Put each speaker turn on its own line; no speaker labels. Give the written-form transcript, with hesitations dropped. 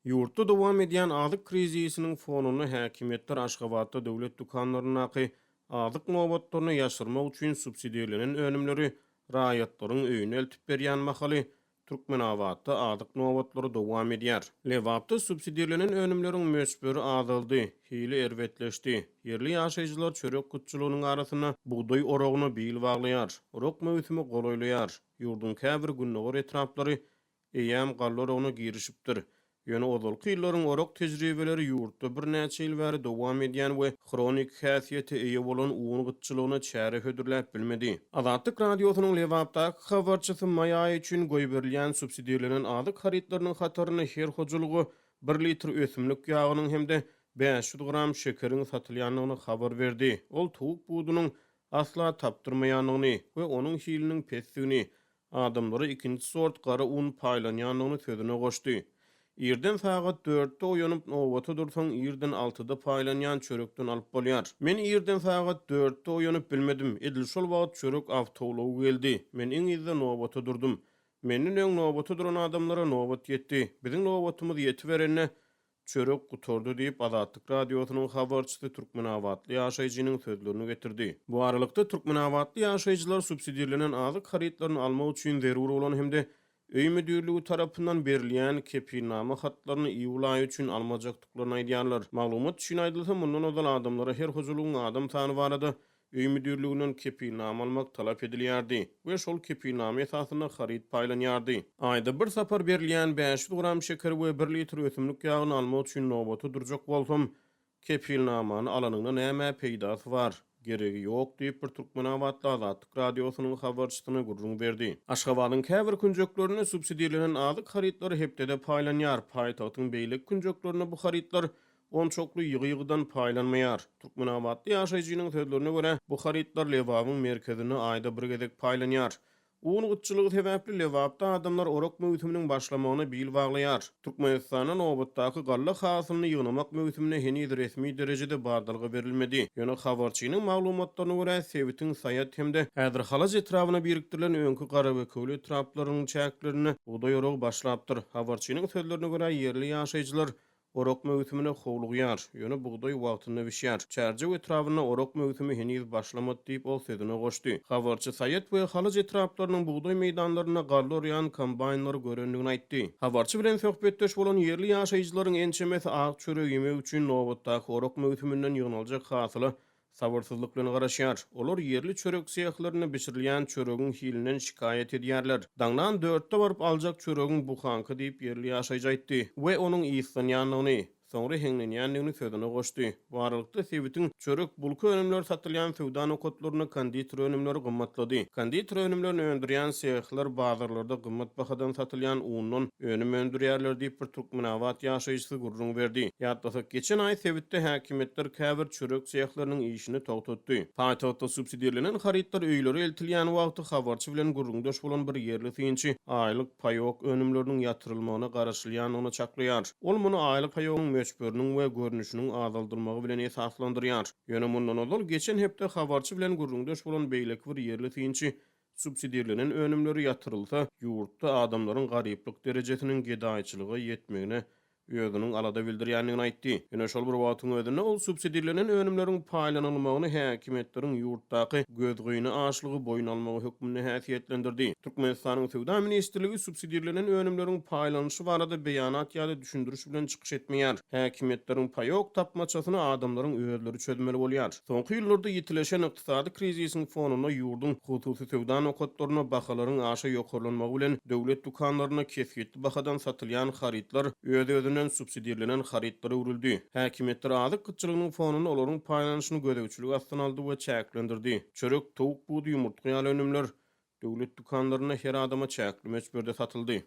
Ýurtda dowam edýän azyk krizisiniň fonunda häkimiýetler Aşgabatda döwlet dükanlaryndaky azyk nobatlaryny ýaşyrmak üçin subsidirlenen önümleri raýatlaryň öýüne eltip berýän mahaly, Türkmenabatda azyk nobatlary dowam edýär. Lebapda subsidirlenen önümleriň möçberi azaldy, hili erbetleşdi. Ýerli ýaşaýjylar çörek gytçylygynyň arasynda bugdaý oragyna bil baglaýar. Orak möwsümi golaýlaýar. Ýurduň käbir gündogar etraplary eýýäm galla oragyna girişipdir. Ýöne ozalky ýyllaryň orak tejribeleri ýurtda birnäçe ýyl bäri dowam edýän we hronik häsiýete eýe bolan un gytçylygyna çäre hödürläp bilmedi. Azatlyk Radiosynyň Lebapdaky habarçysy maý aýy üçin goýberilýän subsidirlenen azyk harytlarynyň hatarynda her hojalyga bir litr ösümlik ýagynyň hem-de 500 gram şekeriň satylýandygyny habar berdi. Ol towuk budunyň asla tapdyrmaýandygyny we onuň hiliniň pesdigini, Adamlara ikinji sort gara un paýlanýandygyny sözüne goşdy. Irden sagat dörtde oýanyp, nobata dursaň, irden altyda paýlanýan çörekden alyp bolýar. Men irden sagat dörtde oýanyp bilmedim. Edil şol wagt çörek awtoulagy geldi. Men iň yzda nobata durdum. Menden öň nobata duran adamlara nobat ýetdi. Biziň nobatymyz ýetiberende, Çörek gutardy diýip, Azatlyk Radiosynyň habarçysy türkmenabatly ýaşaýjynyň sözlerini getirdi. Bu aralykda, türkmenabatly ýaşaýjylar subsidirlenen azyk harytlaryny almak üçin zerur bolan hem-de Öý müdirligi tarapyndan berilýän kepilnama hatlaryny iýul aýy üçin almajakdyklaryny aýdýarlar. Maglumat üçin aýdylsa, mundan ozal adamlara her hojalygyň adam sany barada Öý müdirliginden kepilnama almak talap edilýärdi we şol kepilnama esasynda haryt paýlanýardy. Aýda bir sapar berilýän 500 gram şekeri we bir litr ösümlik ýagyny almak üçin nobata durjak bolsam, kepilnamany alanyňda nämä peýdasy bar? Geregi ýok diýip, bir türkmenabatly Azatlyk Radiosynyň habarçysyna gürrüň berdi. Aşgabadyň käbir künjeklerinde subsidirlenen azyk harytlary hepdede paýlanýar, paýtagtyň beýleki künjeklerinde bu harytlar onçakly ýygy-ýygydan paýlanmaýar. Türkmenabatly ýaşaýjynyň sözlerine görä, bu harytlar Lebabyň merkezinde aýda bir gezek paýlanýar. Un gytçylygy sebäpli Lebapda adamlar orak möwsüminiň başlamagyna bil baglaýar. Türkmenistanda nobatdaky galla hasylyny ýygnamak möwsümine heniz resmi derejede badalga berilmedi. Ýöne habarçynyň maglumatlaryna görä, sebitiň Saýat hem-de häzir Halaç etrabyna birikdirilen öňki Garabekewül etraplarynyň çäklerinde bugdaý oragy başlapdyr. Habarçynyň sözlerine görä, ýerli ýaşaýjylar Orak möwsümine howlugýar, ýöne bugdaý wagtynda bişýär. Çärjew etrabynda orak möwsümi heniz başlamady diýip, ol sözüne goşdy. Habarçy Saýat we Halaç etraplarynyň bugdaý meýdanlarynda galla orýan kombaýnlary görendigini aýtdy. Habarçy bilen söhbetdeş bolan ýerli ýaşaýjylaryň ençemesi ak çörek iýmek üçin nobatdaky orak möwsüminden ýygnaljak hasyla Sabyrsyzlyk bilen garaşýar. Olar ýerli çörek sehlerinde bişirilýän çöregiň hilinden şikaýat edýärler. Daňdan dörtde baryp aljak çöregiň buhanka diýip, ýerli ýaşaýjy aýtdy we onuň yslanýandygyny, soňra heňlenýändigini sözüne goşdy. Bu aralykda, sebitiň çörek-bulka önümleri satylýan söwda nokatlarynda konditer önümleri gymmatlady. Konditer önümlerini öndürýän sehler bazarlarda gymmat bahadan satylýan undan önüm öndürýärler diýip, bir türkmenabat ýaşaýjysy gürrüň berdi. Ýatlasak, geçen aý sebitde häkimiýetler käbir çörek sehleriniň işini togtatdy. Paýtagtda subsidirlenen harytlar öýlere eltilýän wagty habarçy bilen gürrüňdeş bolan bir ýerli synçy aýlyk paýok önümleriniň ýatyrylmagyna garaşylýandygyny çaklaýar. Ol muny aýlyk paýogyň möçberiniň we görnüşiniň azaldylmagy bilen esaslandyrýar. Ýöne mundan ozal geçen hepde habarçy bilen gürrüňdeş bolan beýleki bir ýerli synçy Subsidirlenen önümleri ýatyrylsa, ýurtda adamlaryň garyplyk derejesiniň gedaýçylyga ýetmegine özüniň alada bildirýändigini aýtdy. Ýöne şol bir wagtyň özünde ol subsidirlenen önümleriň paýlanylmagyny häkimiýetleriň ýurtdaky gözgyny açlygy boýun almagy hökmünde häsiýetlendirdi. Türkmenistanyň Söwda ministrligi subsidirlenen önümleriň paýlanyşy barada beýanat ýa-da düşündiriş bilen çykyş etmeýär. Häkimiýetleriň paýok tapmaçasyny adamlaryň özleri çözmeli bolýar. Soňky ýyllarda ýitileşen ykdysady krizisiň fonunda ýurduň hususy söwda nokatlarynda bahalaryň aşa ýokarlanmagy bilen döwlet dükanlarynda kesgitli bahadan satylýan harytlar öz-özünden subsidirlenen harytlara öwrüldi. Häkimiýetler azyk gytçylygynyň fonunda olaryň paýlanyşyny gözegçilik astyna aldy we çäklendirdi. Çörek, towuk budy, ýumurtga ýaly önümler döwlet dükanlarynda her adama çäkli möçberde satyldy.